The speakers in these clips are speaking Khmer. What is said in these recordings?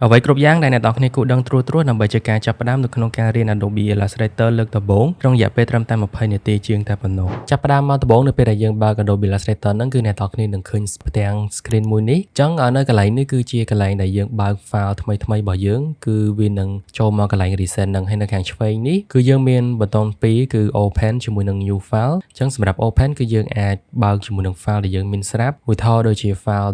អ្វីគ្រប់យ៉ាងដែលអ្នកទាំងអស់គ្នាគួរដឹងត្រួសត្រាសដើម្បីជាការចាប់ផ្ដើមនៅក្នុងការរៀន Adobe Illustrator លើកដំបូងក្នុងរយៈពេលត្រឹមតែ20នាទីជាងតែប៉ុណ្ណោះចាប់ផ្ដើមមកដំបូងនៅពេលដែលយើងបើក Adobe Illustrator ហ្នឹងគឺអ្នកទាំងអស់គ្នានឹងឃើញផ្ទាំង screen មួយនេះអញ្ចឹងនៅកន្លែងនេះគឺជាកន្លែងដែលយើងបើក file ថ្មីថ្មីរបស់យើងគឺវានឹងចូលមកកន្លែង recent ហ្នឹងហើយនៅខាងឆ្វេងនេះគឺយើងមានប៊ូតុងពីរគឺ open ជាមួយនឹង new file អញ្ចឹងសម្រាប់ open គឺយើងអាចបើកជាមួយនឹង file ដែលយើងមានស្រាប់ឧទាហរណ៍ដូចជា file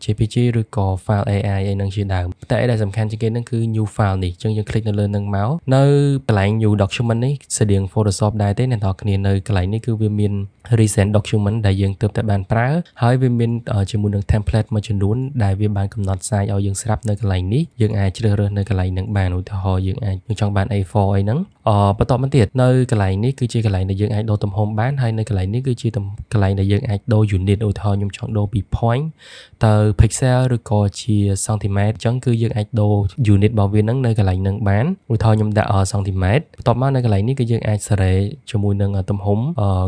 .jpg ឬក៏ file AI អីហ្នឹងជាដើមតែអីដែលសំខាន់ជាងគេហ្នឹងគឺ new file នេះអញ្ចឹងយើង click នៅលើហ្នឹងមកនៅកន្លែង new document នេះស្តៀង Photoshop ដែរទេអ្នកទាំងអស់គ្នានៅកន្លែងនេះគឺវាមាន recent document ដែលយើងទើបតែបានប្រើហើយវាមានជាមួយនឹង template មួយចំនួនដែលវាបានកំណត់ size ឲ្យយើងស្រាប់នៅកន្លែងនេះយើងអាចជ្រើសរើសនៅកន្លែងហ្នឹងបានឧទាហរណ៍យើងអាចយើងចង់បាន A4 អីហ្នឹងអបន្តមកទៀតនៅកន្លែងនេះគឺជាកន្លែងដែលយើងអាចដូរទំហំបានហើយនៅកន្លែងនេះគឺជាកន្លែងដែលយើងអាចដូរ unit ឧទាហរណ៍ខ្ញុំចង់ដូរពី point ទៅ pixel ឬក៏ជា centimeter អញ្ចឹងគឺយើងអាចដូរ unit របស់វាហ្នឹងនៅកន្លែងហ្នឹងបានឧទាហរណ៍ខ្ញុំដាក់ centimeter បន្ទាប់មកនៅកន្លែងនេះគឺយើងអាចសេរីជាមួយនឹងទំហំ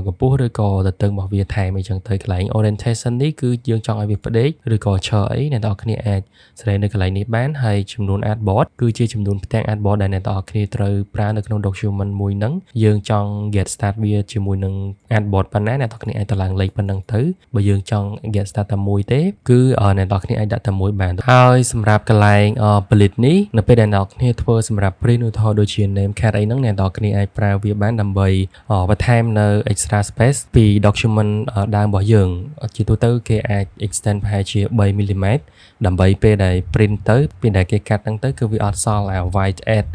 កម្ពស់ឬក៏ទទឹងរបស់វាថែមអីចឹងទៅកន្លែង orientation នេះគឺយើងចង់ឲ្យវាផ្ដេកឬក៏ឈរអីអ្នកទាំងអស់គ្នាអាចសេរីនៅកន្លែងនេះបានហើយចំនួន artboard គឺជាចំនួនផ្ទាំង artboard ដែលអ្នកទាំងអស់គ្នាត្រូវប្រើនៅក្នុង document មួយហ្នឹងយើងចង់ get start វាជាមួយនឹង artboard ប៉ុណ្ណាអ្នកទាំងអស់គ្នាអាចទៅឡើងលេខប៉ុណ្ណឹងទៅបើយើងចង់ get start តែមួយទេគឺអ្នកទាំងអស់គ្នាអាចដាក់តែមួយបានហើយសម្រាប់កន្លែង bleed នេះនៅពេលដែលអ្នកគ្នាធ្វើសម្រាប់ print ឧទាហរណ៍ដូចជា name card អីហ្នឹងអ្នកទាំងអស់គ្នាអាចប្រើវាបានដើម្បីបន្ថែមនៅ extra space ពី document ដើមរបស់យើងជាទូទៅគេអាច extend ប្រហែលជា3 mm ដើម្បីពេលដែល print ទៅពេលដែលគេកាត់ហ្នឹងទៅគឺវាអត់សល់អា white edge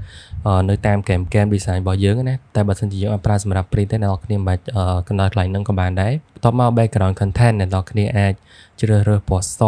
នៅតាមកែមកែម design របស់យើងណាតែបើសិនជាយើងអត់ប្រើសម្រាប់ print ទេអ្នកទាំងអស់គ្នាមិនបាច់កំណត់កន្លែងហ្នឹងក៏បានដែរបន្ទាប់មក background content អ្នកទាំងអស់គ្នាអាចជ្រើសរើសពណ៌ស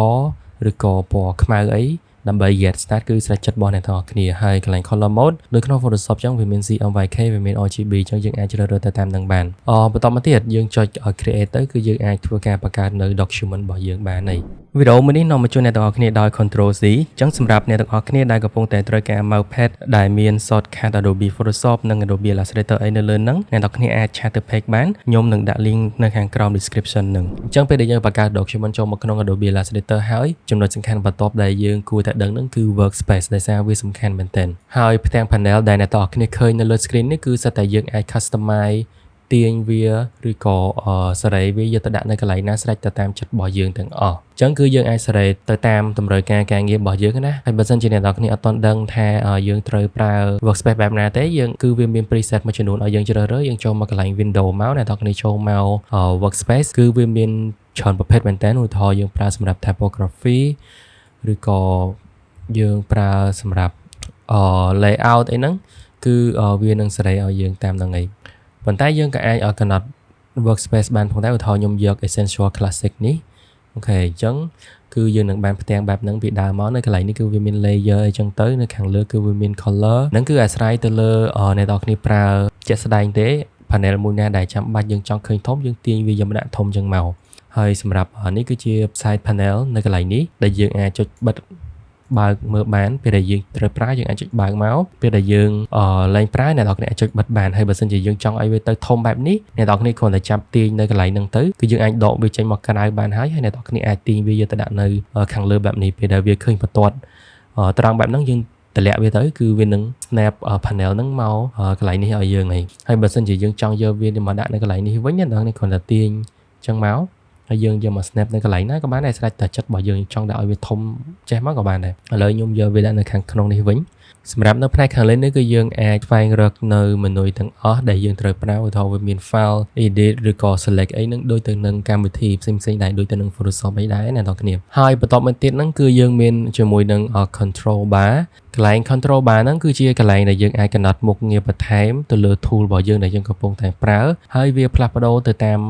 ឬក៏ពណ៌ខ្មៅអីដើម្បី get start គឺស្រេចចិត្តរបស់អ្នកទាំងអស់គ្នាហើយកន្លែង color mode នៅក្នុង Photoshop ចឹងវាមាន CMYK វាមាន RGB ចឹងយើងអាចជ្រើសរើសទៅតាមនឹងបានអបន្តមកទៀតយើងចុច create ទៅគឺយើងអាចធ្វើការបង្កើតនៅ document របស់យើងបានហើយវីដេអូមួយនេះនាំមកជូនអ្នកទាំងអស់គ្នាដោយ Control C ចឹងសម្រាប់អ្នកទាំងអស់គ្នាដែលកំពុងតែត្រូវការ mousepad ដែលមាន shortcut Adobe Photoshop និង Adobe Illustrator អីនៅលើហ្នឹងអ្នកទាំងអស់គ្នាអាច chat ទៅ page បានខ្ញុំនឹងដាក់ link នៅខាងក្រោម description ហ្នឹងអញ្ចឹងពេលដែលយើងបង្កើត document ចូលមកក្នុង Adobe Illustrator ហើយចំណុចសំខាន់បន្ទាប់ដែលយើងគួរតែដឹងហ្នឹងគឺ workspace ដោយសារវាសំខាន់មែនទែនហើយផ្ទាំង panel ដែលអ្នកទាំងអស់គ្នាឃើញនៅលើ screen នេះគឺសុទ្ធតែយើងអាច customize ទាញវាឬក៏សេរីវាយកទៅដាក់នៅកន្លែងណាស្រេចទៅតាមចិត្តរបស់យើងទាំងអស់អញ្ចឹងគឺយើងអាចសេរីទៅតាមតម្រូវការការងាររបស់យើងណាហើយបើសិនជាអ្នកទាំងអស់គ្នាអត់ទាន់ដឹងថាយើងត្រូវប្រើ workspace បែបណាទេយើងគឺវាមាន preset មួយចំនួនឲ្យយើងជ្រើសរើសយើងចូលមកកន្លែង window មកអ្នកទាំងអស់គ្នាចូលមក workspace គឺវាមានច្រើនប្រភេទមែនតើឧទាហរណ៍យើងប្រើសម្រាប់ typography ឬក៏យើងប្រើសម្រាប់ layout អីហ្នឹងគឺវានឹងសេរីឲ្យយើងតាមហ្នឹងឯងប៉ុន្តែយើងក៏អាចឲ្យកំណត់ workspace បានផងដែរឧទាហរណ៍ខ្ញុំយក Essential Classic នេះអូខេអញ្ចឹងគឺយើងនឹងបានផ្ទាំងបែបហ្នឹងពីដើមមកនៅកន្លែងនេះគឺវាមាន layer អីចឹងទៅនៅខាងលើគឺវាមាន color ហ្នឹងគឺអាស្រ័យទៅលើអ្នកទាំងអស់គ្នាប្រើជាក់ស្ដែងទេ panel មួយណាដែលចាំបាច់យើងចង់ឃើញធំយើងទាញវាយកមកដាក់ធំចឹងមកហើយសម្រាប់នេះគឺជា side panel នៅកន្លែងនេះដែលយើងអាចចុចបិទបើកមើលបានពេលដែលយើងត្រូវប្រើយើងអាចចុចបើកមកពេលដែលយើងលែងប្រើអ្នកទាំងអស់គ្នាអាចចុចបិទបានហើយបើសិនជាយើងចង់ឲ្យវាទៅធំបែបនេះអ្នកទាំងអស់គ្នាគ្រាន់តែចាប់ទាញនៅកន្លែងហ្នឹងទៅគឺយើងអាចដកវាចេញមកក្រៅបានហើយហើយអ្នកទាំងអស់គ្នាអាចទាញវាយកទៅដាក់នៅខាងលើបែបនេះពេលដែលវាឃើញបន្ទាត់ត្រង់បែបហ្នឹងយើងតម្លាក់វាទៅគឺវានឹង snap panel ហ្នឹងមកកន្លែងនេះឲ្យយើងហើយហើយបើសិនជាយើងចង់យកវាមកដាក់នៅកន្លែងនេះវិញអ្នកទាំងអស់គ្នាគ្រាន់តែទាញចឹងមកហើយយើងយកមក snap នៅកន្លែងណាក៏បានដែរស្រេចតែចិត្តរបស់យើងចង់ដាក់ឲ្យវាធំចេះមកក៏បានដែរឥឡូវខ្ញុំយកវាដាក់នៅខាងក្នុងនេះវិញសម្រាប់នៅផ្នែកខាងលើនេះគឺយើងអាចស្វែងរកនៅ menu ទាំងអស់ដែលយើងត្រូវប្រើឧទាហរណ៍វាមាន file edit ឬក៏ select អីហ្នឹងដូចទៅនឹងកម្មវិធីផ្សេងៗដែរដូចទៅនឹង Photoshop អីដែរអ្នកទាំងគ្នាហើយបន្តមកទៀតហ្នឹងគឺយើងមានជាមួយនឹង control bar កន្លែង control bar ហ្នឹងគឺជាកន្លែងដែលយើងអាចកំណត់មុខងារបន្ថែមទៅលើ tool របស់យើងដែលយើងកំពុងតែប្រើហើយវាផ្លាស់ប្ដូរទៅតាម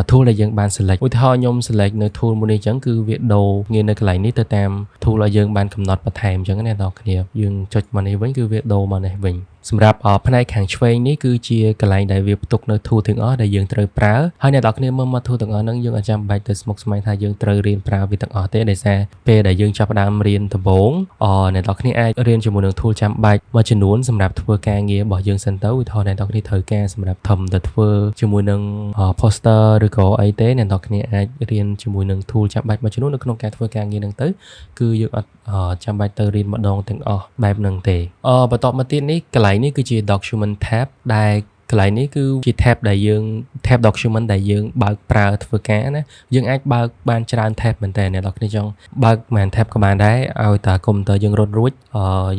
tool ដែលយើងបាន select ឧទាហរណ៍ខ្ញុំ select នៅ tool មួយនេះអញ្ចឹងគឺវាដូរងារនៅកន្លែងនេះទៅតាម tool ឲ្យយើងបានកំណត់បន្ថែមអញ្ចឹងណាអ្នកទាំងគ្នាយើងចុចមកនេះវិញគឺវាដូរមកនេះវិញ សម្រាប់ផ្នែកខាងឆ្វេងនេះគឺជាកន្លែងដែលវាផ្ទុកនៅ tool ទាំងអស់ដែលយើងត្រូវប្រើហើយអ្នកនរគ្នាមើលមក tool ទាំងអស់ហ្នឹងយើងអត់ចាំបាច់ទៅស្មុគស្មាញថាយើងត្រូវរៀនប្រើវាទាំងអស់ទេដោយសារពេលដែលយើងចាប់ផ្ដើមរៀនដំបូងអអ្នកនរគ្នាអាចរៀនជាមួយនឹង tool ចាំបាច់មួយចំនួនសម្រាប់ធ្វើការងាររបស់យើងសិនទៅឧទាហរណ៍អ្នកនរគ្នាត្រូវការសម្រាប់ធំទៅធ្វើជាមួយនឹង poster ឬក៏អីទេអ្នកនរគ្នាអាចរៀនជាមួយនឹង tool ចាំបាច់មួយចំនួននៅក្នុងការធ្វើការងារហ្នឹងទៅគឺយើងអត់ចាំបាច់ទៅរៀនម្ដងទាំងអស់បែបហ្នឹងទេអបន្ទាប់មកទៀតនេះកន្លែងនេះគឺជា document tab ដែលកន្លែងនេះគឺជា tab ដែលយើង tab document ដែលយើងបើកប្រើធ្វើការណាយើងអាចបើកបានច្រើន tab មែនតើអ្នកនរគ្នាចង់បើកប៉ុន្មាន tab ក៏បានដែរឲ្យតែកុំព្យូទ័រយើងរត់រួច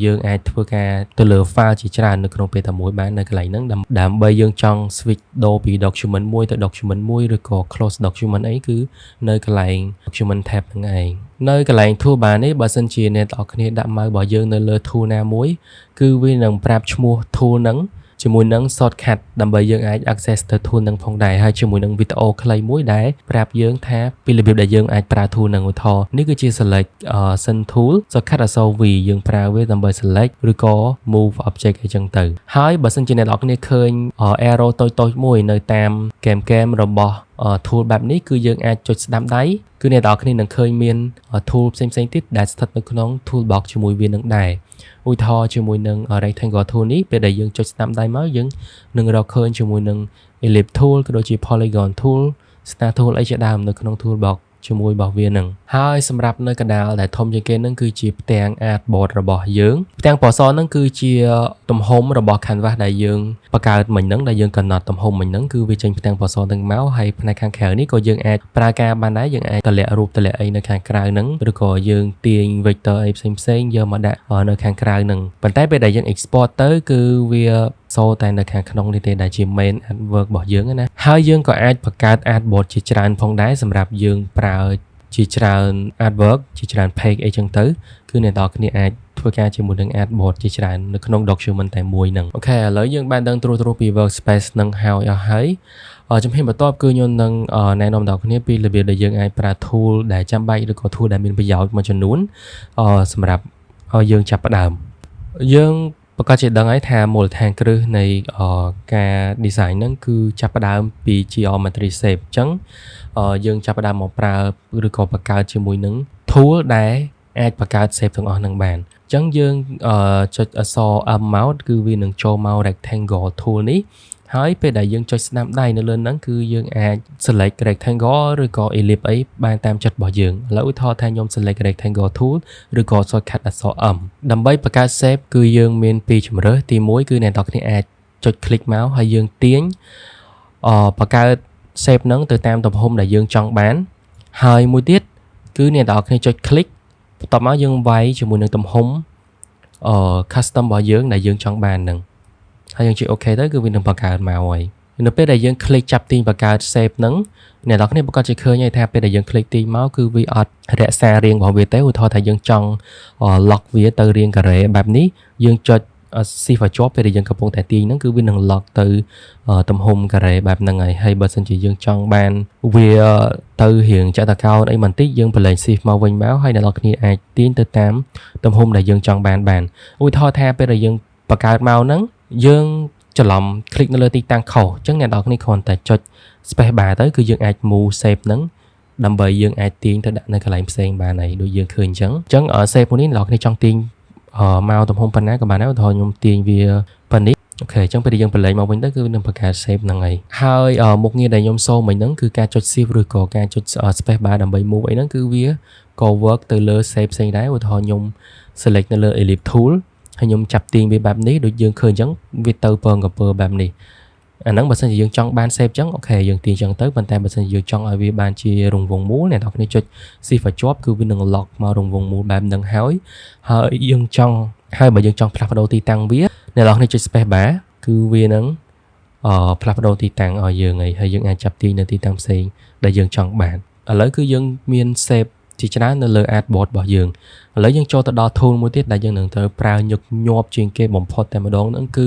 យើងអាចធ្វើការទៅលើ file ជាច្រើននៅក្នុងពេលតែមួយបាននៅកន្លែងហ្នឹងដើម្បីយើងចង់ switch ដូរពី document មួយទៅ document មួយឬក៏ close document អីគឺនៅកន្លែង document tab ហ្នឹងឯងនៅកន្លែង toolbar នេះបើសិនជាអ្នកនរគ្នាដាក់ mouse របស់យើងនៅលើ tool ណាមួយគឺវានឹងប្រាប់ឈ្មោះ tool ហ្នឹងជាមួយនឹង shortcut ដើម្បីយើងអាច access ទៅ tool នឹងផងដែរហើយជាមួយនឹងវីដេអូខ្លីមួយដែលប្រាប់យើងថាពីរបៀបដែលយើងអាចប្រើ tool នឹងឧទាហរណ៍នេះគឺជា select selection tool shortcut អក្សរ V យើងប្រើវាដើម្បី select ឬក៏ move object អីចឹងទៅហើយបើសិនជាអ្នកនរគ្នាឃើញ arrow តូចៗមួយនៅតាមកែមកែមរបស់ tool បែបនេះគឺយើងអាចចុចស្ដាំដៃគឺអ្នកនរគ្នានឹងឃើញមាន tool ផ្សេងៗទៀតដែលស្ថិតនៅក្នុង toolbox ជាមួយវានឹងដែរឧទាហរណ៍ជាមួយនឹង rectangle tool នេះពេលដែលយើងចុចស្ដាំដៃមកយើងនឹងរកឃើញជាមួយនឹង ellipse tool ក៏ដូចជា polygon tool star tool អីជាដើមនៅក្នុង toolbox ជាមួយរបស់វានឹងហើយសម្រាប់នៅកណ្ដាលដែលធំជាងគេនឹងគឺជាផ្ទាំង artboard របស់យើងផ្ទាំងពណ៌សនឹងគឺជាទំហំរបស់ canvas ដែលយើងបង្កើតមិញហ្នឹងដែលយើងកំណត់ទំហំមិញហ្នឹងគឺវាចេញផ្ទាំងពណ៌សនឹងមកហើយផ្នែកខាងក្រៅនេះក៏យើងអាចប្រើការបានដែរយើងអាចតម្លាក់រូបតម្លាក់អីនៅខាងក្រៅហ្នឹងឬក៏យើងទាញ vector អីផ្សេងផ្សេងយកមកដាក់នៅខាងក្រៅហ្នឹងប៉ុន្តែពេលដែលយើង export ទៅគឺវាសូតែនៅខាងក្នុងនេះទេដែលជា main artwork របស់យើងណាហើយយើងក៏អាចបង្កើត artboard ជាច្រើនផងដែរសម្រាប់យើងប្រើជាច្រើន artwork ជាច្រើន page អីចឹងទៅគឺអ្នកនរគ្នាអាចធ្វើការជាមួយនឹង artboard ជាច្រើននៅក្នុង document តែមួយហ្នឹង OK ឥឡូវយើងបានដឹងត្រួសត្រាសពី workspace នឹងហើយអស់ហើយជំហានបន្ទាប់គឺខ្ញុំនឹងណែនាំដល់គ្នាពីរបៀបដែលយើងអាចប្រើ tool ដែលចាំបាច់ឬក៏ tool ដែលមានប្រយោជន៍មួយចំនួនសម្រាប់ឲ្យយើងចាប់ផ្ដើមយើងប្រកាសជាដឹងហើយថាមូលដ្ឋានគ្រឹះនៃការ design ហ្នឹងគឺចាប់ផ្ដើមពី geometry shape អញ្ចឹងយើងចាប់ផ្ដើមមកប្រើឬក៏បង្កើតជាមួយនឹង tool ដែលអាចបង្កើត shape ទាំងអស់ហ្នឹងបានអញ្ចឹងយើងចុចអក្សរ M មកគឺវានឹងចូលមក rectangle tool នេះហើយពេលដែលយើងចុចស្ដាំដៃនៅលើហ្នឹងគឺយើងអាច select rectangle ឬក៏ ellipse អីបានតាមចិត្តរបស់យើងឥឡូវឧទាហរណ៍ថាខ្ញុំ select rectangle tool ឬក៏ shortcut អក្សរ M ដើម្បីបង្កើត shape គឺយើងមានពីរជម្រើសទី1គឺអ្នកនរគ្នាអាចចុច click មកហើយយើងទាញអបង្កើត shape ហ្នឹងទៅតាមទំហំដែលយើងចង់បានហើយមួយទៀតគឺអ្នកនរគ្នាចុច click បន្ទាប់មកយើងវាយជាមួយនឹងទំហំអឺ custom របស់យើងដែលយើងចង់បានហ្នឹងហើយយើងចុច OK ទៅគឺវានឹងបង្កើតមកហើយនៅពេលដែលយើង click ចាប់ទាញបង្កើត shape ហ្នឹងអ្នកនរគ្នាប្រកាសជាឃើញហើយថាពេលដែលយើង click ទាញមកគឺវាអត់រក្សារាងរបស់វាទេឧទាហរណ៍ថាយើងចង់ lock វាទៅរាងការ៉េបែបនេះយើងចុច shift ឲ្យជាប់ពេលដែលយើងកំពុងតែទាញហ្នឹងគឺវានឹង lock ទៅទំហំការ៉េបែបហ្នឹងហើយហើយបើសិនជាយើងចង់បានវាទៅរៀងចតុកោណអីបន្តិចយើងប្រឡែង shift មកវិញមកហើយអ្នកនរគ្នាអាចទាញទៅតាមទំហំដែលយើងចង់បានបានឧទាហរណ៍ថាពេលដែលយើងបង្កើតមកហ្នឹងយើងច្រឡំ click នៅលើទីតាំងខុសអញ្ចឹងអ្នកនរគ្នាគ្រាន់តែចុច space bar ទៅគឺយើងអាច move shape ហ្នឹងដើម្បីយើងអាចទាញទៅដាក់នៅកន្លែងផ្សេងបានហើយដូចយើងឃើញអញ្ចឹងអញ្ចឹង shape មួយនេះអ្នកនរគ្នាចង់ទាញមកទំហំប៉ុណ្ណាក៏បានដែរឧទាហរណ៍ខ្ញុំទាញវាប៉ុណ្នេះ OK អញ្ចឹងពេលដែលយើងប្រឡែងមកវិញទៅគឺនឹងបង្កើត shape ហ្នឹងហើយហើយមុខងារដែលខ្ញុំសូមមិញហ្នឹងគឺការចុច shift ឬក៏ការចុច space bar ដើម្បី move អីហ្នឹងគឺវាក៏ work ទៅលើ shape ផ្សេងដែរឧទាហរណ៍ខ្ញុំ select នៅលើ ellipse tool ហើយខ្ញុំចាប់ទាញវាបែបនេះដូចយើងឃើញអញ្ចឹងវាទៅពងកពើបែបនេះអាហ្នឹងបើសិនជាយើងចង់បាន shape អញ្ចឹង OK យើងទាញអញ្ចឹងទៅប៉ុន្តែបើសិនជាយើងចង់ឲ្យវាបានជារង្វង់មូលអ្នកនរគ្នាចុច shift ឲ្យជាប់គឺវានឹង lock មករង្វង់មូលបែបហ្នឹងហើយហើយយើងចង់ហើយបើយើងចង់ផ្លាស់ប្ដូរទីតាំងវាអ្នកនរគ្នាចុច space bar គឺវានឹងអឺផ្លាស់ប្ដូរទីតាំងឲ្យយើងហើយហើយយើងអាចចាប់ទាញនៅទីតាំងផ្សេងដែលយើងចង់បានឥឡូវគឺយើងមាន shape ជាច្រើននៅលើ artboard របស់យើងឥឡូវយើងចូលទៅដល់ tool មួយទៀតដែលយើងនឹងត្រូវប្រើញឹកញាប់ជាងគេបំផុតតែម្ដងហ្នឹងគឺ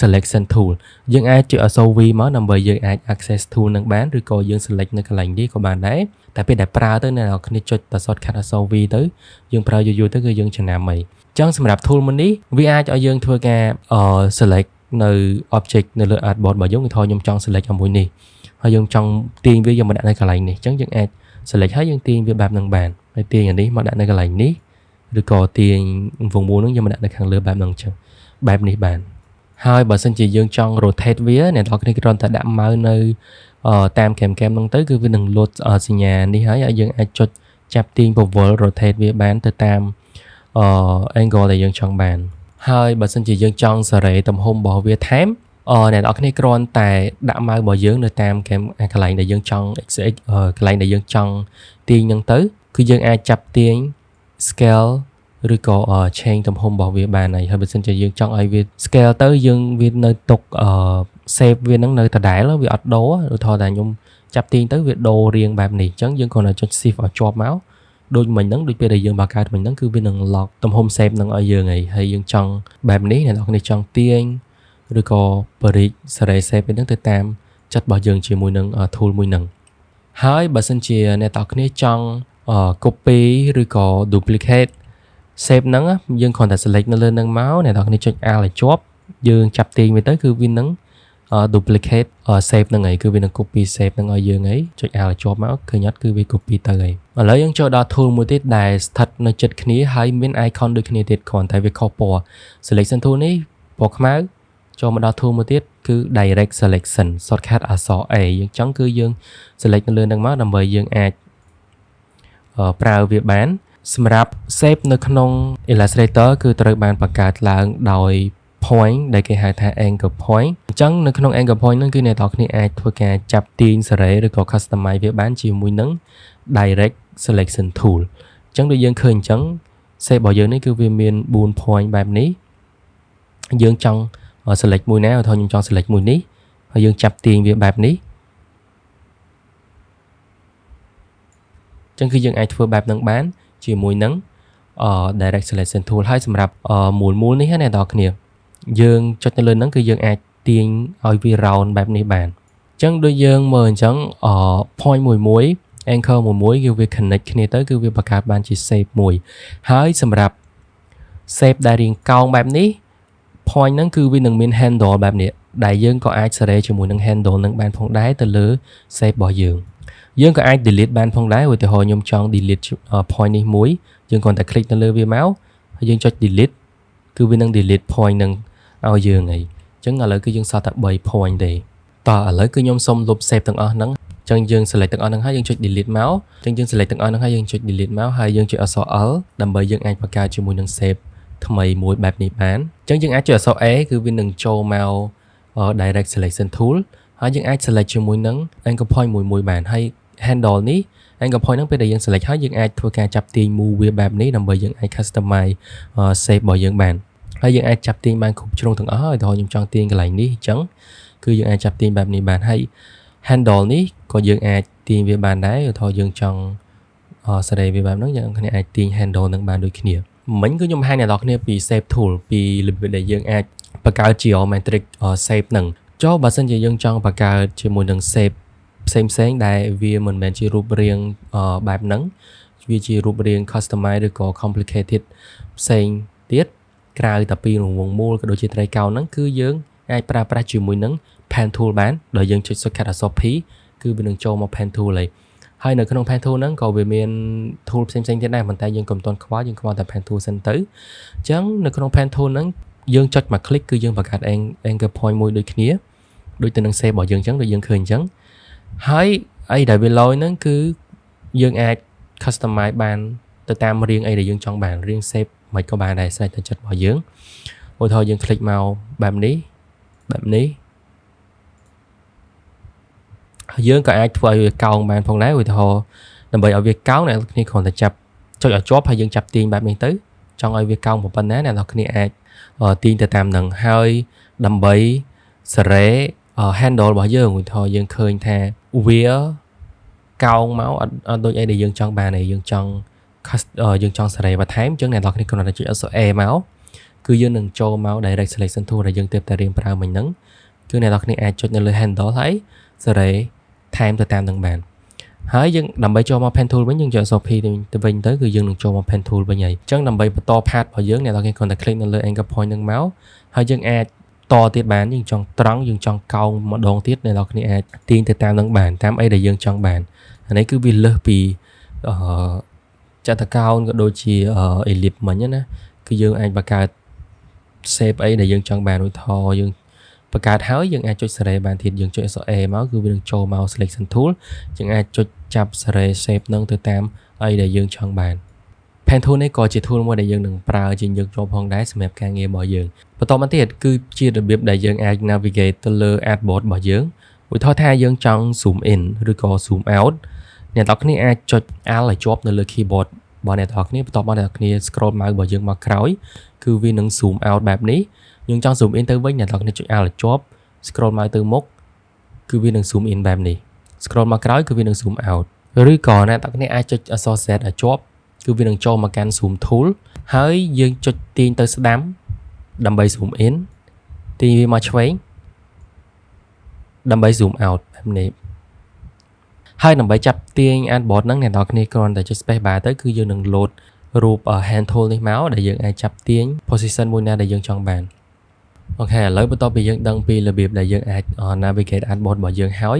selection tool។ យើងអាចចុចអក្សរ V មកដើម្បីយើងអាច access tool នឹងបានឬក៏យើង select នៅកន្លែងនេះក៏បានដែរតែពេលដែលប្រើទៅអ្នកនរគ្នាចុចតែ shortcut អក្សរ V ទៅយើងប្រើយូរៗទៅគឺយើងចំណាំហីចឹងសម្រាប់ tool មួយនេះវាអាចឲ្យយើងធ្វើការ select នៅ object នៅលើ artboard របស់យើងគឺថាខ្ញុំចង់ select ឲ្យមួយនេះហើយយើងចង់ទាញវាយកមកដាក់នៅកន្លែងនេះអញ្ចឹងយើងអាច select ហើយយើងទាញវាបែបហ្នឹងបានហើយទាញអានេះមកដាក់នៅកន្លែងនេះឬក៏ទាញវងមូលហ្នឹងយកមកដាក់នៅខាងលើបែបហ្នឹងអញ្ចឹងបែបនេះបានហើយបើសិនជាយើងចង់ rotate វាអ្នកនរគ្នាគ្រាន់តែដាក់ mouse នៅតាមគែមគែមហ្នឹងទៅគឺវានឹងលោតសញ្ញានេះហើយហើយយើងអាចចុចចាប់ទាញពវល់ rotate វាបានទៅតាមអឺ angle ដែលយើងចង់បានហើយបើសិនជាយើងចង់សេរីទំហំរបស់វាថែមអអ្នកនរគ្នាគ្រាន់តែដាក់ mouse របស់យើងនៅតាមកន្លែងដែលយើងចង់ កន្លែងដែលយើងចង់ទាញហ្នឹងទៅគឺយើងអាចចាប់ទាញ scale ឬក៏ change ទំហំរបស់វាបានហើយហើយបើសិនជាយើងចង់ឲ្យវា scale ទៅយើងវានៅទុក shape វានឹងនៅដដែលវាអត់ដូរឧទាហរណ៍ថាខ្ញុំចាប់ទាញទៅវាដូររាងបែបនេះអញ្ចឹងយើងគ្រាន់តែចុច shift ឲ្យជាប់មកដូចមិញហ្នឹងដូចពេលដែលយើងបង្កើតមិញហ្នឹងគឺវានឹង lock ទំហំ shape ហ្នឹងឲ្យយើងហើយហើយយើងចង់បែបនេះអ្នកនរគ្នាចង់ទាញឬក៏បរិចសេរី shape ហ្នឹងទៅតាមចិត្តរបស់យើងជាមួយនឹង tool មួយហ្នឹងហើយបើសិនជាអ្នកនរគ្នាចង់ copy ឬក៏ duplicate shape ហ្នឹងយើងគ្រាន់តែ select នៅលើហ្នឹងមកអ្នកនរគ្នាចុច Alt ឲ្យជាប់យើងចាប់ទាញវាទៅគឺវានឹង duplicate shape ហ្នឹងហើយគឺវានឹង copy shape ហ្នឹងឲ្យយើងហើយចុច Alt ឲ្យជាប់មកឃើញអត់គឺវា copy ទៅហើយឥឡូវយើងចូលដល់ tool មួយទៀតដែលស្ថិតនៅជិតគ្នាហើយមាន icon ដូចគ្នាទៀតគ្រាន់តែវាខុសពណ៌ selection tool នេះពណ៌ខ្មៅចូលមកដល់ tool មួយទៀតគឺ direct selection shortcut អក្សរ A យើងចង់គឺយើង select នៅលើហ្នឹងមកដើម្បីយើងអាចប្រើវាបានសម្រាប់ shape នៅក្នុង Illustrator គឺត្រូវបានបង្កើតឡើងដោយ point ដែលគេហៅថា anchor point។ អញ្ចឹងនៅក្នុង anchor point ហ្នឹងគឺអ្នកនរគ្នាអាចធ្វើការចាប់ទាញសេរីឬក៏ customize វាបានជាមួយនឹង direct selection tool។ អញ្ចឹងដូចយើងឃើញអញ្ចឹង shape របស់យើងនេះគឺវាមាន4 point បែបនេះយើងចង់ select មួយណាឧទាហរណ៍ខ្ញុំចង់ select មួយនេះហើយយើងចាប់ទាញវាបែបនេះអញ្ចឹងគឺយើងអាចធ្វើបែបហ្នឹងបានជាមួយនឹង direct selection tool។ ហើយសម្រាប់មូលមូលនេះណាអ្នកនរគ្នាយើងចុចនៅលើហ្នឹងគឺយើងអាចទាញឲ្យវា round បែបនេះបានអញ្ចឹងដូចយើងមើលអញ្ចឹង point មួយមួយ anchor មួយមួយគឺវា connect គ្នាទៅគឺវាបង្កើតបានជា shape មួយហើយសម្រាប់ shape ដែលរាងកោងបែបនេះ point ហ្នឹងគឺវានឹងមាន handle បែបនេះដែលយើងក៏អាចសេរីជាមួយនឹង handle នឹងបានផងដែរទៅលើ shape របស់យើងយើងក៏អាច delete បានផងដែរឧទាហរណ៍ខ្ញុំចង់ delete point នេះមួយយើងគ្រាន់តែ click នៅលើវាមកហើយយើងចុច delete គឺវានឹង delete point នឹងឲ្យយើងហើយអញ្ចឹងឥឡូវគឺយើងសល់តែ3 point ទេតោះឥឡូវគឺខ្ញុំសូមលុប shape ទាំងអស់ហ្នឹងអញ្ចឹងយើង select ទាំងអស់ហ្នឹងហើយយើងចុច delete មកអញ្ចឹងយើង select ទាំងអស់ហ្នឹងហើយយើងចុច delete មកហើយយើងចុចអក្សរ L ដើម្បីយើងអាចបង្កើតជាមួយនឹង shape ថ្មីមួយបែបនេះបានអញ្ចឹងយើងអាចចុចអក្សរ A គឺវានឹងចូលមក direct selection tool ហើយយើងអាច select ជាមួយនឹង anchor point មួយមួយបានហើយ handle នេះ anchor point ហ្នឹងពេលដែលយើង select ហើយយើងអាចធ្វើការចាប់ទាញ move វាបែបនេះដើម្បីយើងអាច customize shape របស់យើងបានហើយយើងអាចចាប់ទាញបានគ្រប់ជ្រុងទាំងអស់ហើយឧទាហរណ៍ខ្ញុំចង់ទាញកន្លែងនេះអញ្ចឹងគឺយើងអាចចាប់ទាញបែបនេះបានហើយ handle នេះក៏យើងអាចទាញវាបានដែរឧទាហរណ៍យើងចង់សេរីវាបែបហ្នឹងយើងគ្នាអាចទាញ handle នឹងបានដូចគ្នាមិញគឺខ្ញុំបង្ហាញអ្នកនរគ្នាពី shape tool ពីរបៀបដែលយើងអាចបង្កើត geometric shape ហ្នឹងចុះបើសិនជាយើងចង់បង្កើតជាមួយនឹង shape ផ្សេងផ្សេងដែលវាមិនមែនជារូបរាងបែបហ្នឹងវាជារូបរាង customize ឬក៏ complicated ផ្សេងទៀតក្រៅតែពីរង្វង់មូលក៏ដូចជាត្រីកោណហ្នឹងគឺយើងអាចប្រើប្រាស់ជាមួយនឹង pen tool បានដោយយើងចុច shortcut អក្សរ P គឺវានឹងចូលមក pen tool ហើយហើយនៅក្នុង pen tool ហ្នឹងក៏វាមាន tool ផ្សេងៗទៀតដែរប៉ុន្តែយើងកុំទាន់ខ្វល់យើងខ្វល់តែ pen tool សិនទៅអញ្ចឹងនៅក្នុង pen tool ហ្នឹងយើងចុចមួយ click គឺយើងបង្កើត anchor point មួយដូចគ្នាដូចទៅនឹង shape របស់យើងអញ្ចឹងដូចយើងឃើញអញ្ចឹងហើយអីដែលវាលយហ្នឹងគឺយើងអាច customize បានទៅតាមរាងអីដែលយើងចង់បានរាង shape មិនក៏បានដែរស្រេចតែចិត្តរបស់យើងឧទាហរណ៍យើង click មកបែបនេះបែបនេះយើងក៏អាចធ្វើឲ្យវាកោងបានផងដែរឧទាហរណ៍ដើម្បីឲ្យវាកោងអ្នកគ្នាគ្រាន់តែចាប់ចុចឲ្យជាប់ហើយយើងចាប់ទាញបែបនេះទៅចង់ឲ្យវាកោងប៉ុណ្ណាអ្នកនរគ្នាអាចទាញទៅតាមនឹងហើយដើម្បីសេរី handle របស់យើងឧទាហរណ៍យើងឃើញថាវា កោងមកអត់អត់ដូចអីដែលយើងចង់បានទេយើងចង់ យើងចង់សេរីបន្ថែមអញ្ចឹងអ្នកនរគ្នាគ្រាន់តែចុចអក្សរ A មកគឺយើងនឹងចូលមក direct selection tool ដែលយើងទើបតែរៀនប្រើមិញហ្នឹងគឺអ្នកនរគ្នាអាចចុចនៅលើ handle ហើយសេរីថែមទៅតាមនឹងបានហើយយើងដើម្បីចូលមក pen tool វិញយើងចុចអក្សរ P ទៅវិញទៅគឺយើងនឹងចូលមក pen tool វិញហើយអញ្ចឹងដើម្បីបន្ត path របស់យើងអ្នកនរគ្នាគ្រាន់តែ click នៅលើ anchor point ហ្នឹងមកហើយយើងអាចតទៀតបានយើងចង់ត្រង់យើងចង់កោងម្ដងទៀតអ្នកនរគ្នាអាចទាញទៅតាមនឹងបានតាមអីដែលយើងចង់បានអានេះគឺវាលើសពីអឺចតុកោណក៏ដូចជា ellipse មិញណាគឺយើងអាចបង្កើត shape អីដែលយើងចង់បានឧទាហរណ៍យើងបង្កើតហើយយើងអាចចុចសេរីបានទៀតយើងចុចអក្សរ A មកគឺវានឹងចូលមក selection tool យើងអាចចុចចាប់សេរី shape នឹងទៅតាមអីដែលយើងចង់បាន Pen tool នេះក៏ជា tool មួយដែលយើងនឹងប្រើជាញឹកញាប់ផងដែរសម្រាប់ការងាររបស់យើងបន្តមកទៀតគឺជារបៀបដែលយើងអាច navigate ទៅលើ artboard របស់យើងឧទាហរណ៍ថាយើងចង់ zoom in ឬក៏ zoom out អ្នកនរគ្នាអាចចុច Alt ឲ្យជាប់នៅលើ keyboard របស់អ្នកនរគ្នាបន្ទាប់មកអ្នកនរគ្នា scroll mouse របស់យើងមកក្រោយគឺវានឹង zoom out បែបនេះយើងចង់ zoom in ទៅវិញអ្នកនរគ្នាចុច Alt ឲ្យជាប់ scroll mouse ទៅមុខគឺវានឹង zoom in បែបនេះ scroll មកក្រោយគឺវានឹង zoom out ឬក៏អ្នកនរគ្នាអាចចុចអក្សរ Z ឲ្យជាប់គឺវានឹងចូលមកកាន់ zoom tool ហើយយើងចុចទាញទៅស្ដាំដើម្បី zoom in ទាញវាមកឆ្វេងដើម្បី zoom out បែបនេះហើយដើម្បីចាប់ទាញ artboard ហ្នឹងអ្នកនរគ្នាគ្រាន់តែចុច space bar ទៅគឺយើងនឹង load រូប hand tool នេះមកដែលយើងអាចចាប់ទាញ position មួយណាដែលយើងចង់បាន OK ឥឡូវបន្ទាប់ពីយើងដឹងពីរបៀបដែលយើងអាច navigate artboard របស់យើងហើយ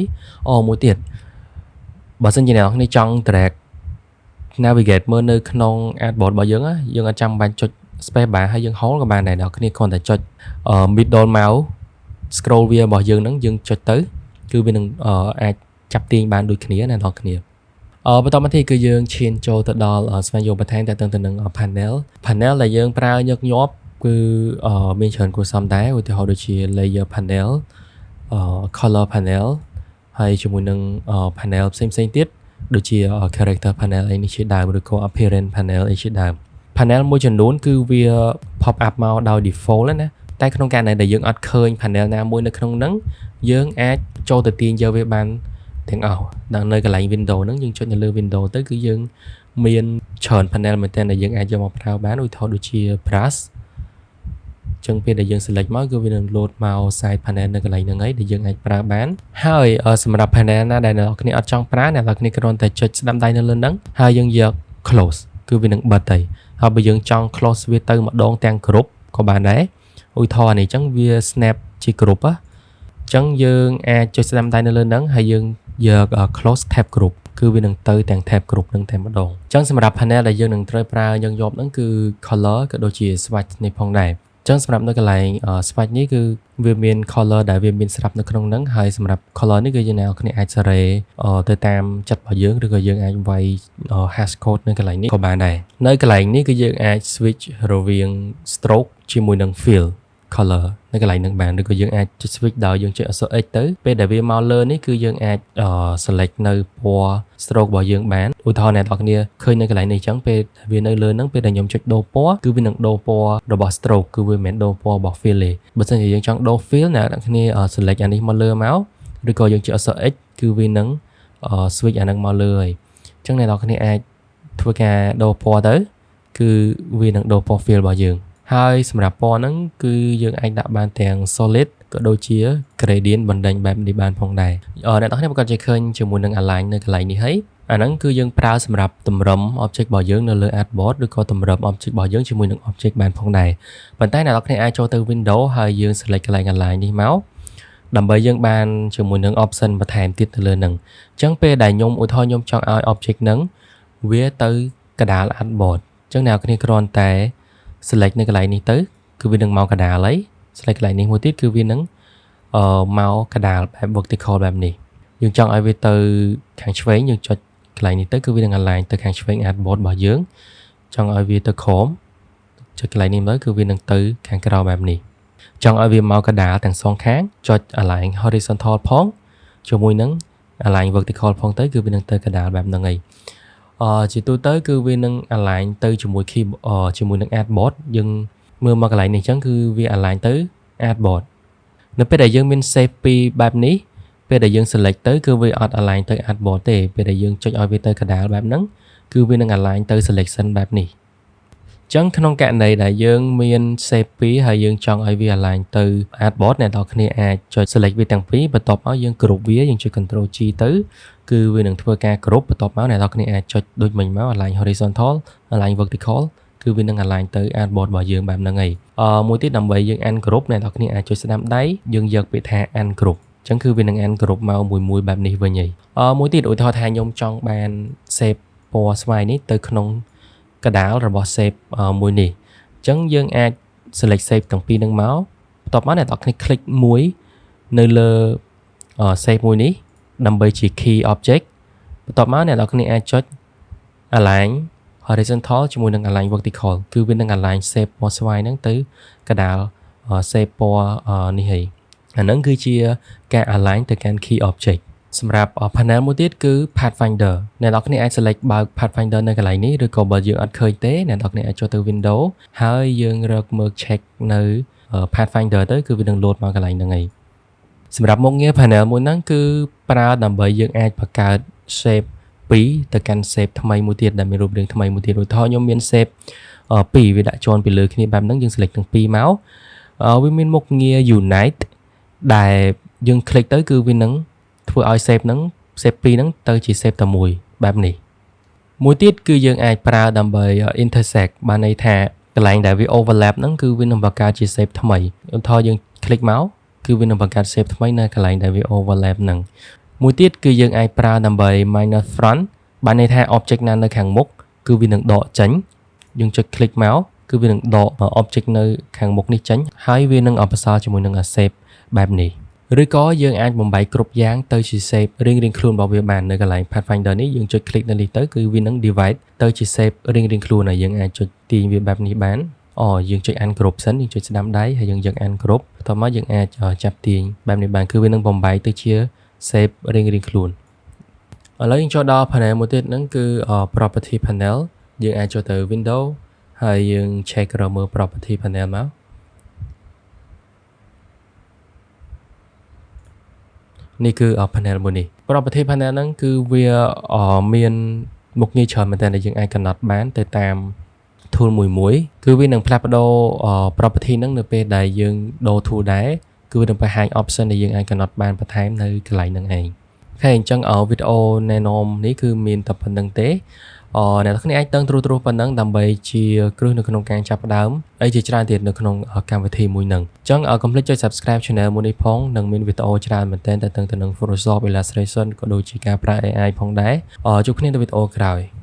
អូមួយទៀតបើសិនជាអ្នកនរគ្នាចង់ drag navigate មើលនៅក្នុង artboard របស់យើងយើងអត់ចាំបាច់ចុច space bar ហើយយើង hold ក៏បានដែរអ្នកគ្នាគ្រាន់តែចុច middle mouse scroll វារបស់យើងហ្នឹងយើងចុចទៅគឺវានឹងអាចចាប់ទាញបានដូចគ្នាណាអ្នកនរគ្នាអឺបន្តមកទៀតគឺយើងឈានចូលទៅដល់ស្វែងយល់បន្ថែមទាក់ទងទៅនឹង panel panel ដែលយើងប្រើញឹកញាប់គឺមានច្រើនគួរសមដែរឧទាហរណ៍ដូចជា layer panel color panel ហើយជាមួយនឹង panel ផ្សេងផ្សេងទៀតដូចជា character panel អីនេះជាដើមឬក៏ appearance panel អីជាដើម panel មួយចំនួនគឺវា pop up មកដោយ default ណាតែក្នុងករណីដែលយើងអត់ឃើញ panel ណាមួយនៅក្នុងហ្នឹងយើងអាចចូលទៅទាញយកវាបានទាំងអស់ដល់នៅកន្លែង window ហ្នឹងយើងចុចនៅលើ window ទៅគឺយើងមានច្រើន panel មែនទែនដែលយើងអាចយកមកប្រើបានឧទាហរណ៍ដូចជា brush ចឹងពេលដែលយើង select មកគឺវានឹង load មក side panel នៅកន្លែងហ្នឹងហើយដែលយើងអាចប្រើបានហើយសម្រាប់ panel ណាដែលអ្នកនរគ្នាអត់ចង់ប្រើអ្នកនរគ្នាគ្រាន់តែចុចស្ដាំដៃនៅលើហ្នឹងហើយយើងយក close គឺវានឹងបិទហើយហើយបើយើងចង់ close វាទៅម្ដងទាំងគ្រប់ក៏បានដែរឧទាហរណ៍នេះអញ្ចឹងវា snap ជាគ្រប់ហ៎អញ្ចឹងយើងអាចចុចស្ដាំដៃនៅលើហ្នឹងហើយយើងយក close tab group គឺវានឹងទៅទាំង tab group ហ្នឹងតែម្ដងអញ្ចឹងសម្រាប់ panel ដែលយើងនឹងត្រូវប្រើញឹកញាប់ហ្នឹងគឺ color ក៏ដូចជា swatch នេះផងដែរចឹងសម្រាប់នៅកន្លែង swatch នេះគឺវាមាន color ដែលវាមានស្រាប់នៅក្នុងហ្នឹងហើយសម្រាប់ color នេះគឺយើងអ្នកគ្នាអាចសេរីទៅតាមចិត្តរបស់យើងឬក៏យើងអាចវាយ hash code នៅកន្លែងនេះក៏បានដែរនៅកន្លែងនេះគឺយើងអាច switch រវាង stroke ជាមួយនឹង fill color នៅកន្លែងហ្នឹងបានឬក៏យើងអាចចុច switch ដោយយើងចុចអក្សរ X ទៅពេលដែលវាមកលើនេះគឺយើងអាច select នៅពណ៌ stroke របស់យើងបានឧទាហរណ៍អ្នកនរគ្នាឃើញនៅកន្លែងនេះអញ្ចឹងពេលវានៅលើហ្នឹងពេលដែលខ្ញុំចុចដូរពណ៌គឺវានឹងដូរពណ៌របស់ stroke គឺវាមិនមែនដូរពណ៌របស់ fill ទេបើសិនជាយើងចង់ដូរ fill អ្នកនរគ្នា select អានេះមកលើមកឬក៏យើងចុចអក្សរ X គឺវានឹង switch អាហ្នឹងមកលើហើយអញ្ចឹងអ្នកនរគ្នាអាចធ្វើការដូរពណ៌ទៅគឺវានឹងដូរពណ៌ fill របស់យើងហើយសម្រាប់ពណ៌ហ្នឹងគឺយើងអាចដាក់បានទាំង solid ក៏ដូចជា gradient បណ្ដេញបែបនេះបានផងដែរអ្នកនរគ្នាប្រាកដជាឃើញជាមួយនឹង align នៅកន្លែងនេះហើយអាហ្នឹងគឺយើងប្រើសម្រាប់តម្រឹម object របស់យើងនៅលើ artboard ឬក៏តម្រឹម object របស់យើងជាមួយនឹង object បានផងដែរប៉ុន្តែអ្នកនរគ្នាអាចចូលទៅ window ហើយយើង select កន្លែង align នេះមកដើម្បីយើងបានជាមួយនឹង option បន្ថែមទៀតទៅលើនឹងអញ្ចឹងពេលដែលខ្ញុំឧទាហរណ៍ខ្ញុំចង់ឲ្យ object ហ្នឹងវាទៅកណ្ដាល artboard អញ្ចឹងអ្នកនរគ្នាគ្រាន់តែ select នៅកន្លែងនេះទៅគឺវានឹងមកកណ្ដាលហើយ select កន្លែងនេះមួយទៀតគឺវានឹងអឺមកកណ្ដាលបែប vertical បែបនេះយើងចង់ឲ្យវាទៅខាងឆ្វេងយើងចុចកន្លែងនេះទៅគឺវានឹង align ទៅខាងឆ្វេង artboard របស់យើងចង់ឲ្យវាទៅក្រោមចុចកន្លែងនេះមើលគឺវានឹងទៅខាងក្រោមបែបនេះចង់ឲ្យវាមកកណ្ដាលទាំងសងខាងចុច align horizontal ផងជាមួយនឹង align vertical ផងទៅគឺវានឹងទៅកណ្ដាលបែបហ្នឹងឯងអឺជាទូទៅគឺវានឹង align ទៅជាមួយ key ជាមួយនឹង artboard យើងមើលមកកន្លែងនេះអញ្ចឹងគឺវា align ទៅ artboard នៅពេលដែលយើងមាន shape ពីរបែបនេះ ពេលដែលយើង select ទៅគឺវាអត់ align ទៅ artboard ទេពេលដែលយើងចុចឲ្យវាទៅកណ្ដាលបែបហ្នឹងគឺវានឹង align ទៅ selection បែបនេះចឹងក្នុងករណីដែលយើងមាន shape 2ហើយយើងចង់ឲ្យវា align ទៅ artboard អ្នកនរគ្នាអាចចុច select វាទាំងពីរបន្ទាប់មកយើង group វាយើងចុច control G ទៅគឺវានឹងធ្វើការ group បន្ទាប់មកអ្នកនរគ្នាអាចចុចដូចមិញមក align horizontal align vertical គឺវានឹង align ទៅ artboard របស់យើងបែបហ្នឹងឯងមួយទៀតដើម្បីយើង ungroup អ្នកនរគ្នាអាចចុចស្ដាំដៃយើងយកពាក្យថា ungroup ចឹងគឺវានឹង ungroup មកមួយមួយបែបនេះវិញឯងមួយទៀតឧទាហរណ៍ថាខ្ញុំចង់បាន shape ពណ៌ស្វាយនេះទៅក្នុងកដាលរបស់ shape មួយនេះអញ្ចឹងយើងអាច select shape ទាំងពីរនឹងមកបន្ទាប់មកអ្នកនរគ្នា click មួយនៅលើ shape មួយនេះដើម្បីជា key object បន្ទាប់មកអ្នកនរគ្នាអាចចុច align horizontal ជាមួយនឹង align vertical គឺវានឹង align shape ពណ៌ស្វាយហ្នឹងទៅកដាល shape ពណ៌នេះហើយអាហ្នឹងគឺជាការ align ទៅកាន់ key object សម្រាប់ panel មួយទៀតគឺ Pathfinder អ្នកនរគ្នាអាច select បើក Pathfinder នៅកន្លែងនេះឬក៏បើយើងអត់ឃើញទេអ្នកនរគ្នាអាចចូលទៅ Window ហើយយើងរកមើល check នៅ Pathfinder ទៅគឺវានឹង load មកកន្លែងហ្នឹងឯងសម្រាប់មុខងារ panel មួយហ្នឹងគឺប្រើដើម្បីយើងអាចបង្កើត shape 2ទៅកាន់ shape ថ្មីមួយទៀតដែលមានរូបរាងថ្មីមួយទៀតឧទាហរណ៍ខ្ញុំមាន shape 2វាដាក់ជាន់ពីលើគ្នាបែបហ្នឹងយើង select ទាំងពីរមកវាមានមុខងារ unite ដែលយើង click ទៅគឺវានឹងធ្វើឲ្យ shape ហ្នឹង shape 2ហ្នឹងទៅជា shape តែមួយបែបនេះមួយទៀតគឺយើងអាចប្រើដើម្បី intersect បានន័យថាកន្លែងដែលវា overlap ហ្នឹងគឺវានឹងបង្កើតជា shape ថ្មីឧទាហរណ៍យើង click មកគឺវានឹងបង្កើត shape ថ្មីនៅកន្លែងដែលវា overlap ហ្នឹងមួយទៀតគឺយើងអាចប្រើដើម្បី minus front បានន័យថា object ណានៅខាងមុខគឺវានឹងដកចេញយើងចុច click មកគឺវានឹងដក object នៅខាងមុខនេះចេញហើយវានឹងអបសល់ជាមួយនឹង shape បែបនេះឬក៏យើងអាចបំបែកគ្រប់យ៉ាងទៅជា shape រៀងៗខ្លួនរបស់វាបាននៅកន្លែង Pathfinder នេះយើងចុច click នៅនេះទៅគឺវានឹង divide ទៅជា shape រៀងៗខ្លួនហើយយើងអាចចុចទាញវាបែបនេះបានអូយើងចុច ungroup សិនយើងចុចស្ដាំដៃហើយយើងយក ungroup បន្ទាប់មកយើងអាចចាប់ទាញបែបនេះបានគឺវានឹងបំបែកទៅជា shape រៀងៗខ្លួនឥឡូវយើងចូលដល់ panel មួយទៀតហ្នឹងគឺ property panel យើងអាចចូលទៅ window ហើយយើង check រកមើល property panel មកនេះគឺ panel មួយនេះ property panel ហ្នឹងគឺវាមានមុខងារច្រើនមែនទែនដែលយើងអាចកំណត់បានទៅតាម tool មួយមួយគឺវានឹងផ្លាស់ប្ដូរ property ហ្នឹងនៅពេលដែលយើងដូរ tool ដែរគឺវានឹងបង្ហាញ option ដែលយើងអាចកំណត់បានបន្ថែមនៅកន្លែងហ្នឹងឯង OK អញ្ចឹងវីដេអូណែនាំនេះគឺមានតែប៉ុណ្្នឹងទេអអ្នកទាំងគ្នាអាចតឹងត្រួសត្រាសប៉ុណ្ណឹងដើម្បីជាគ្រឹះនៅក្នុងការចាប់ផ្ដើមអីជាច្រើនទៀតនៅក្នុងកម្មវិធីមួយហ្នឹងអញ្ចឹងកុំភ្លេចចុច Subscribe Channel មួយនេះផងនឹងមានវីដេអូច្រើនមែនទែនទៅនឹង Photoshop Illustration ក៏ដូចជាការប្រើ AI ផងដែរជួបគ្នានៅវីដេអូក្រោយ។